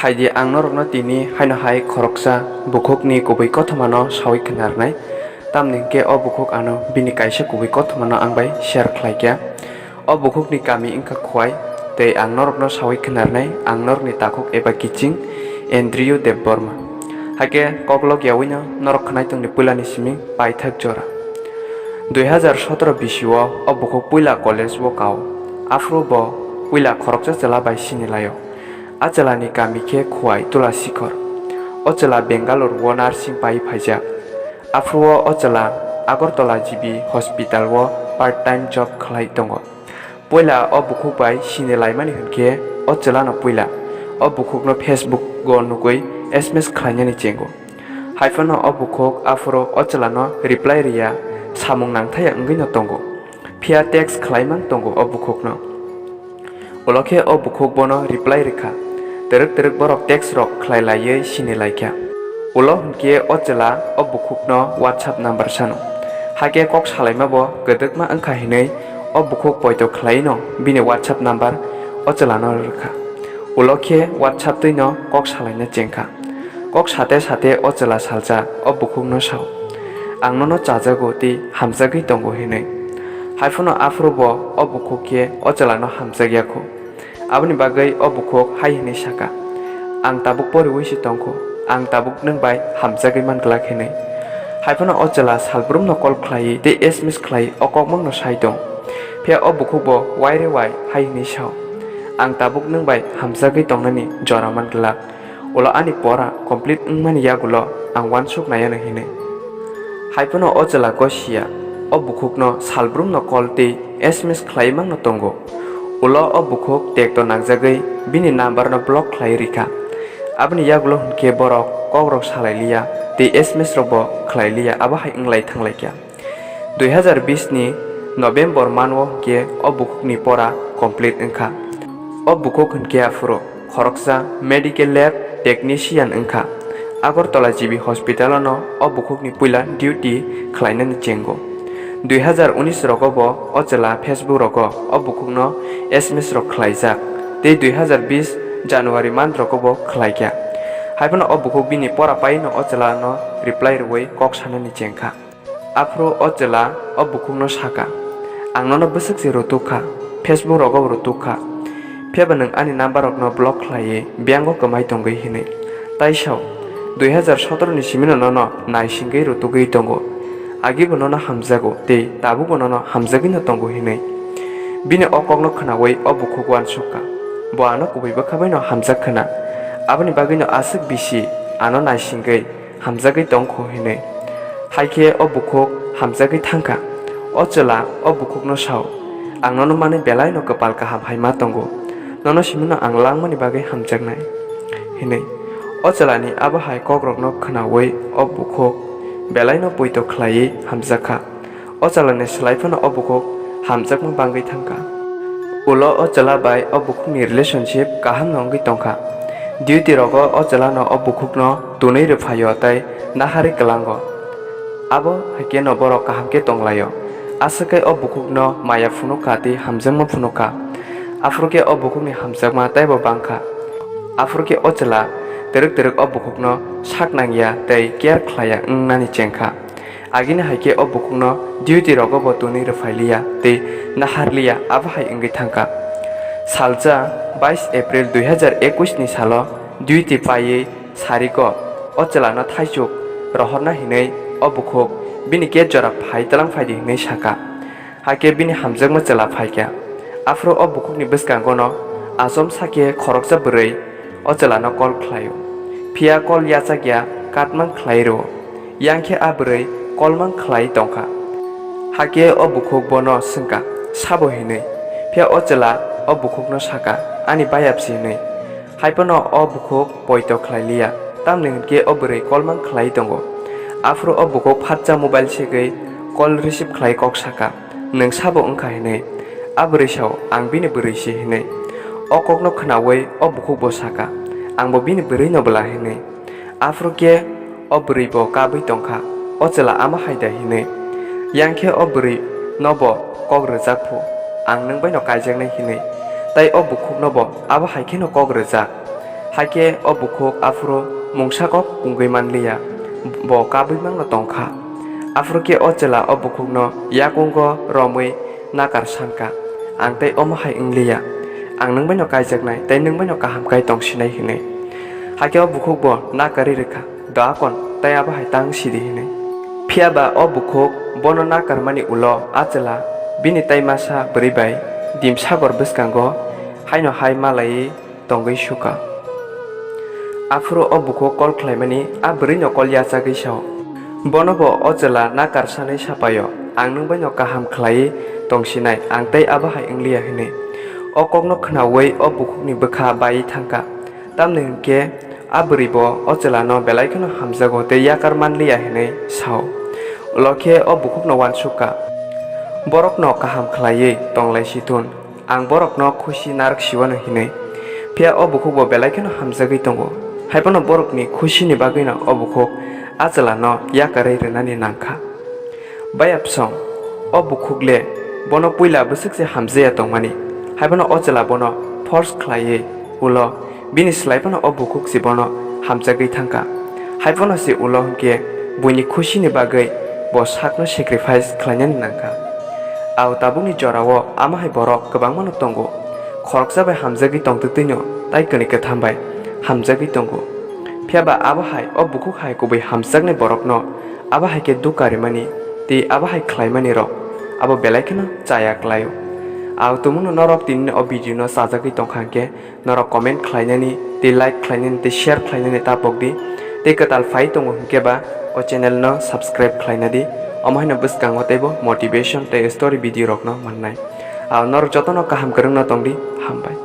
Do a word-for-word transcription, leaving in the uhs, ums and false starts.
Phaidi ang norokno tini haino hai khoroksa bukhukni kubui kothomano saui khnarnai, tamni hwnkhe o bukhuk ano bini kaisa kubui kothomano ang bai share khlaikha. O bukhukni kami wngkha Khowai, tei ang norokno saui khnarnai ang norokni takhuk eba kiching Andrew Debbarma. Hakhe koklok yaui no norok khwnai tongni puilani simi paithak jora. Dui hazar sotoro bisio o bukhuk puila college o kao, aphuru bo puila khoroksa chwla bai sini laio. A chwlani kami khe Khowai Tulasikhor. O chwla Bangalore o nursing pai phaijak. Aphuru o chwla Agartala G B hospital o part time job khlai tongo. Puila o bukhuk bai sini laimani hwnkhe o chwlano puila o bukhukno Facebook o nugui S M S khlainani chengo. Haiphano o bukhuk aphuru o chwlano reply riya, samung nangthaya wngwi no tongo. Phiya text khlaimang tongo o bukhukno. Ulo khe o bukhuk bono reply rwkha. Twrwk twrwk borok text rok khlai laiwi sini laikha. Ulo hwnkhe o chwla o bukhukno WhatsApp number sano. Hakhe kok salaima bo kwdwkma wngkha hinwi o bukhuk poito khlaino bini WhatsApp number o chwlano rwkha. Ulo khe WhatsApp twino kok salaina chengkha. Kok sate sate o chwla salsa o bukhukno sao, "Ang nono chajago tei hamjagwi tongo," hinwi. Haiphano aphuru bo o bukhuk khe o chwlano hamjakya kho. Aboni bagwi o bukhuk hai hwnwi saka, "Ang tabuk poriwi se tongkho, ang tabuk nwng bai hamjagwi man glak," hinwi. Haiphano o chwla salbrumno call khlaiwi tei S M S khlaiwi o kokmangno sai tong. Phiya o bukhuk bo waire wai hai hwnwi sao, "Ang tabuk nwng bai hamjagwi tongnani jora man glak." Ulo ani pora complete wngmani yagulo ang uansuk naiano hinwi. Haiphano o chwla gosiya o bukhukno salbrumno call tei S M S khlaiwi mangno tongo. Ulo o bukhuk tekto nangjagwi bini numberno block khlaiwi rikha. Aboni yagulo hwnkhe borok kokrok salailiya tei S M S rokbo khlailiya, abo hai wnglai thanglaikha. Dui hazar bis ni November mano hwnkhe o bukhukni pora complete wngkha. O bukhuk hwnkhe aphuru khoroksa medical lab technician wngkha. Agartala G B hospital-o no o bukhukni puila duty khlainani chengo. Dui hazar unis rogo bo o chwla Facebook rogo o bukhukno S M S rok khlaijak, tei dui hazar bis January month rogo bo khlaikha. Haiphano o bukhuk bini pora paino o chwlano reply rwui kok sanani chengkha. Aphuru o chwla o bukhukno saka, "Ang nono bwswk se rutuk kha, Facebook rogo rutuk kha, phiyaba nwng ani number rokno block khlaiwi bank o kwmai tongwi," hinwi. Tai sao, dui hazar sotoro ni simino nono naisingwi rutugwi tongo, agibo nono hamjago tei tabukbo nono hamjagwino tongo hinwi. Bini o kokno khwnaui o bukhuk uansukha, bo ano kubui bwkha baino hamjak khwna. Aboni bagwino aswk bisi ano naisingwi hamjagwi tongkho hinwi. Haikhe o bukhuk hamjagwi thangkha. O chwla o bukhukno sao, "Ang nono manwi belaino kwpal kaham hai ma tongo. Nono simino ang langmani bagwi hamjaknai," hinwi. O chwlani abo hai kokrokno khwnaui o bukhuk belaino poito khlaiwi hamjakha. O chwlani slai phano o bukhuk hamjakma bangwi thangkha. Ulo o chwla bai o bukhukni relationship kaham no wngwi tongkha. Duty rogo o chwlano o bukhukno tunwi rwphaio tei naharwi kwlango. Abo hai kheno borok kaham khe tonglaio. Aswk khe o bukhukno maya phunukha tei hamjakma phunukha. Aphuru khe o bukhukni hamjakma teibo bangkha. Aphuru khe o chwla twrwk twrwk o bukhukno sak nangya tei care khlaiya wngnani chengkha. Agini hai khe o bukhukno duty rogo bo tunwi rwphailiya tei naharliya, abo hai wngwi thangkha. Salsa bais April dui hazar ekwis ni salo duty paiwi sarigo o chwlano thaichuk rohorna hinwi o bukhuk bini gate jora phai twlang phaidi hinwi saka. Hakhe bini hamjakma chwla phaikha. Aphuru o bukhukni bwskangono achom sakhe khoroksa bwrwi o chwlano call khlaio. Phiya call yachakya katmang khlai rwo. Yang khe a bwrwi call mang khlai tongkha. Hakhe o bukhuk bono swngkha, "Sabo?" hinwi. Phiya o chwla o bukhukno saka, "Ani bayapsi," hinwi. Haiphano o bukhuk poito khlai liya, tamni hwnkhe o bwrwi call mang khlai tongo. Aphuru o bukhuk phatsa mobile segwi call receive khlai kok saka, "Nwng sabo wngkha?" hinwi. A bwrwi sao, "Ang bini bwrwi se," hinwi. O kokno khwnaui o bukhuk bo saka, "Ang bo bini bwrwi no bwla," hinwi. Aphuru khe o bwrwi bo kabwi tongkha, o chwla ama hai da hinwi. Yang khe o bwrwi no bo kok rwjak phu, "Ang nwng bai no kaijaknai," hinwi. Tai o bukhuk no bo abo hai kheno kok rwjak. Hakhe o bukhuk aphuru mungsa kok pungwi manliya, bo kabwi mangno tongkha. Aphuru khe o chwla o bukhukno yakungo romwi nakar sankha, "Ang tei omo hai wngliya, ang nwng baino kaijaknai tei nwng baino kaham kai tongsinai," hwnwi. Hakhe o bukhukbo nakarwi rwkha, "Doakon tei abo hai tang sidi," hwnwi. Phiya ba o bukhuk bono nakarmani ulo a chwla bini tei masa bwrwi bai Dimsagor bwskango haino hai malaiwi tongwi sukha. Aphuru o bukhuk kol khlaimani a bwrwino kol yachagwi sao, "Bono bo o chwla nakar sanwi sapaio, ang nwng baino kaham khlaiwi tongsinai, ang tei abo hai wngliya," hwnwi. O kokno khnaui o bukhukni bwkha baiwi thangkha, tamni hwnkhe a bwrwibo o chwlano belai kheno hamjago tei yakar manliya hwnwi sao. Ulo khe o bukhukno uansukha, "Borokno kaham khlaiwi tonglaisi thun, ang borokno khusi narwk siwano," hwnwi. Phiya o bukhukbo belai kheno hamjagwi tongo, haiphano borokni khusini bagwino o bukhuk a chwlano yakarwi rwnani nangkha. Bayapsong, o bukhuk le bono puila bwswk se hamjaya tongmani, haiphano o chwla bono force khlaiwi ulo, bini slai phano o bukhuk se bono hamjagwi thangkha. Haiphano se ulo hwnkhe buini khusini bagwi bo sakno sacrifice khlainani nangkha. Ao tabukni jorao ama hai borok kwbangmano tongo, khoroksa bai hamjagwi tongtwtwino tai kwnwi kwtham bai hamjagwi tongo. Phiya ba abo hai o bukhuk hai kubui hamjaknai borokno abo hai khe dukha rimani tei abo hai khlaimani rok abo belai kheno chaya klaio. Ao tumungno norok tinini o video no chajagwi tongkha hwnkhe norok comment khlainani tei like khlainani tei share khlainani ta pokdi. Tei kwtal phai tongo hwnkhe ba o channel no subscribe khlainadi, omo haino bwskango teibo motivation tei story video rokno mannai. Ao norok jotono kaham kwrwngno tongdi, hambai.